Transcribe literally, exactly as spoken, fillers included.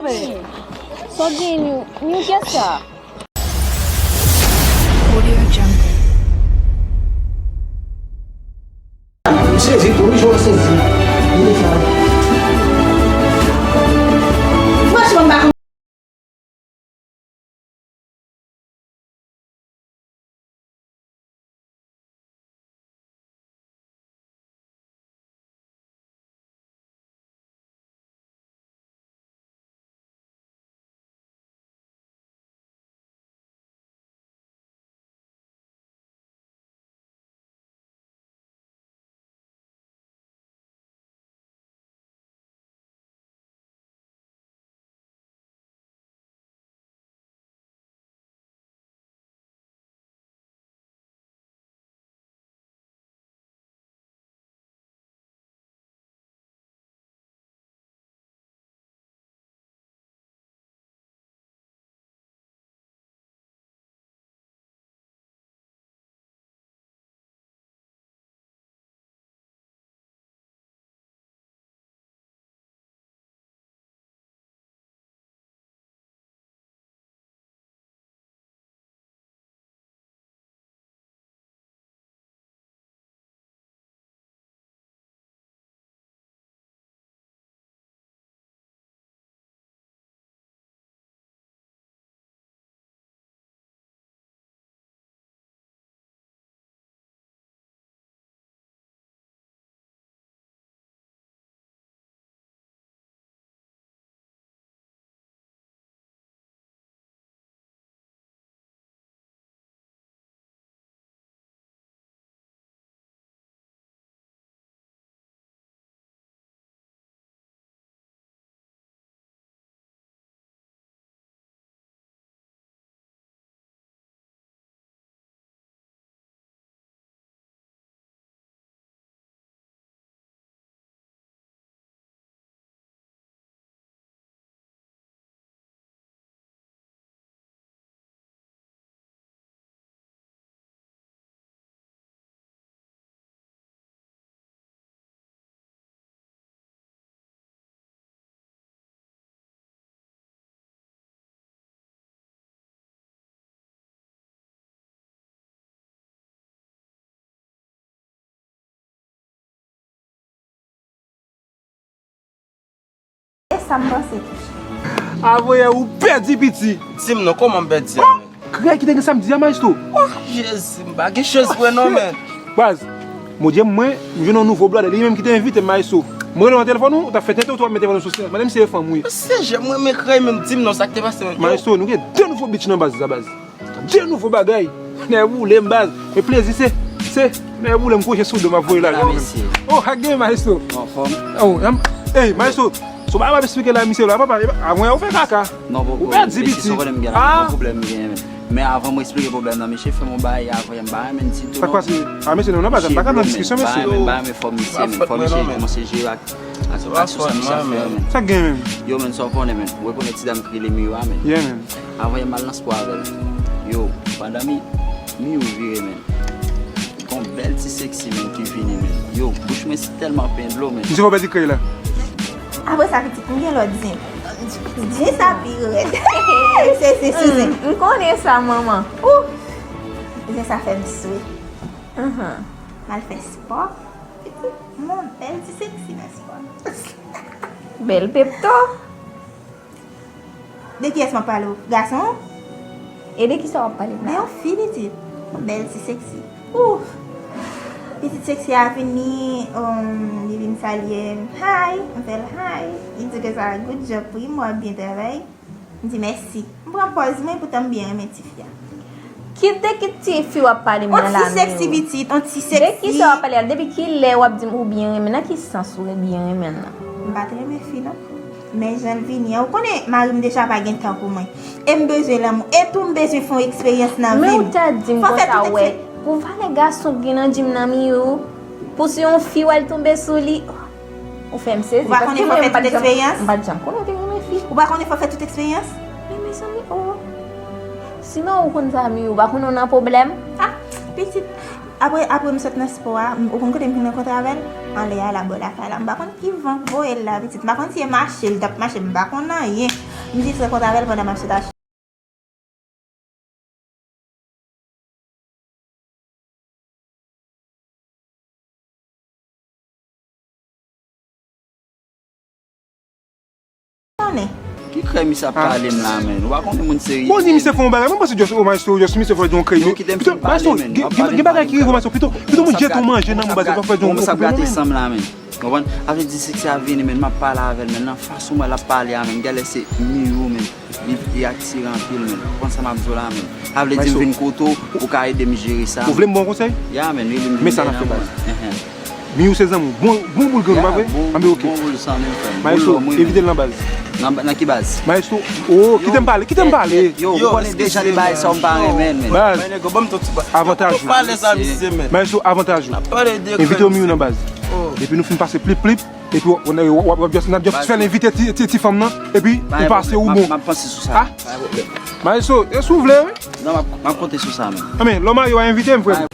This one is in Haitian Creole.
Sa w gen, Miu? Miu, kiyès sa? Audio Jungle. M sezi tou, wi, jan w sezi. Li deja. Franchman, m pa konn. E sa m panse tou. Avoye ou pèdi piti. Di m non, kòman m pèdi a? Kray ki te gen samdi a, maestro. Oh, Jezi, m pa gen chans vre non, men. Baz, Bondye mwen, m jwenn yon nouvo blòdè, li menm ki te envite m, maestro. M rele nan telefòn ou, ou t ap fè tenten ou, ou t ap met telefòn ou sou silans. Mande m si se fanm ou ye. Se jè mwen, men kray menm, di m non, sa k te pase menm. Maestro, nou gen de nouvo bitch nan baz la, baz. De nouvo bagay. Nèboule m, baz. Men plezi se, se nèboule m, kouche sou do m ap voye la. Oh, ak gen, maestro. Anfòm. Oh, ey, maestro. Si w pa ap eksplike la, misye la, papa, a mwen ou fè kaka. Non, poko. Ou pèdi piti. Mesye, si w konnen m gen la, pwoblèm m genyen, men. Men avan mwen eksplike pwoblèm nan, misye fè m yon bagay avan yè, m pa renmen l ditou non. Sa k pase? A, mesye, non, non, pa, m pa ka nan diskisyon, mesye. M pa renmen, m pa renmen fòm misye, men. Fòm misye kòmanse jere ak, ak, ak aksyon sa misye ap fè yo, men. Sa k gen menm? Yo, men, sa w konnen, men. Ou rekonèt ti dam ki rele Miu a, men. Yeah, men. Avan yè m al nan spò avè l. Yo, pandan mi, Miu vire, men. Gon bèl ti seksi, men, ki vini, men. Yo, bouch mwen si tèlman plen dlo, men. Misye fè w pèdi krèy la. Apre sa, pitit, m gen lòt zen. Zen sa pi rèd. Se, se, se, se. M konnen sa, manman. Ou! Zen sa fè m swe. M al fè spò. Pitit, m on bèl ti seksi nan spò. Bèl pepto. De kiyès m ap pale w? Gason? E de kisa w ap pale m la? De yon fi, pitit. Bèl ti seksi. Ouf! Pitit seksi a vini, um, li vin salye m. Hi! M fè l hi. Li di ke sa good job pou li, m wè w ap byen travay. M di mèsi. M pran pòz mwen, poutan m byen renmen tifi a. Ki de ki ti fi w ap pale m nan la menm? On ti seksi pitit, on ti seksi. De kisa w ap pale a? Depi kilè w ap di m ou byen renmen? Nan ki sans ou byen renmen nan? M pa t renmen fi non. Men jan l vini an, ou konnen mari m deja pa gen tan pou mwen. E m bezwen lanmou. E tou m bezwen fè yon eksperyans nan vi m. Men ou ta di m konsa wè. Pou valè gason k gen nan djim nan Miu, pou se yon fi w al tonbe sou li. Ou fè m sezi, paske mwen menm m pa t janm, m pa t janm konnen w te renmen fi. Ou pa konnen fò fè tout eksperyans? Men mezanmi, oh. Sinon ou konn sa, Miu, ou pa konnen w nan pwoblèm? Ah, pitit, apre, apre m sot nan spò a, m, ou konn kote m fin rankontre avè l? Anlè a la, bò lakay la. M pa konn ki van k voye l la, pitit. M pa konn si e mache l t ap mache, m pa konn anyen. M jis rankontre avè l pandan m ap sot achte. Konnen. Ki krèy misye ap pale m la, menn? Ou pa konnen moun serye. Bon, di misye fè yon bagay, mwen panse just, oh, maestro, just misye fè yon krèy. Yo kite m fin pale, menn. Gen bagay ki rive, maestro, pito, pito moun jete yon manje nan mwen, baz, pa fè yon koupe, non, menn. Konprann? Avle di siksè a vini, menn, m ap pale avè l, menn, nan fason mwen l ap pale a, menn, genlè se Miyo, menn, li, li atire anpil, menn, konprann sa m ap di w la, menn. Avle di m vin kote w, ou ka ede m jere sa. Ou vle m ba w konsèy? Ya, menn, rele m vin dèyè nan mwen. Men sa n ap fè, baz. Miyo se zanmi w. Bon, bon boul grenn, pa vre? Anben, ok. Bon boul san menm frè m. Maestro, envite l nan baz. Nan, nan ki baz? Maestro, oh, kite m pale, kite m pale. Yo, ou konnen deja de bagay sa w m pa renmen, menn. Baz. Avantaj ou. Maestro, avantaj ou. Envite w Miyo nan baz. Depi nou fin pase plip plip, epi w, w, w, w ap just, n ap just fè l envite ti, ti, ti fanm nan, epi ou pase ou bon. M ap panse sou sa. Maestro, e si w vle, wi. Non, m ap, m ap konte sou sa, menn. Anben, lè w marye, w a envite m, frè m.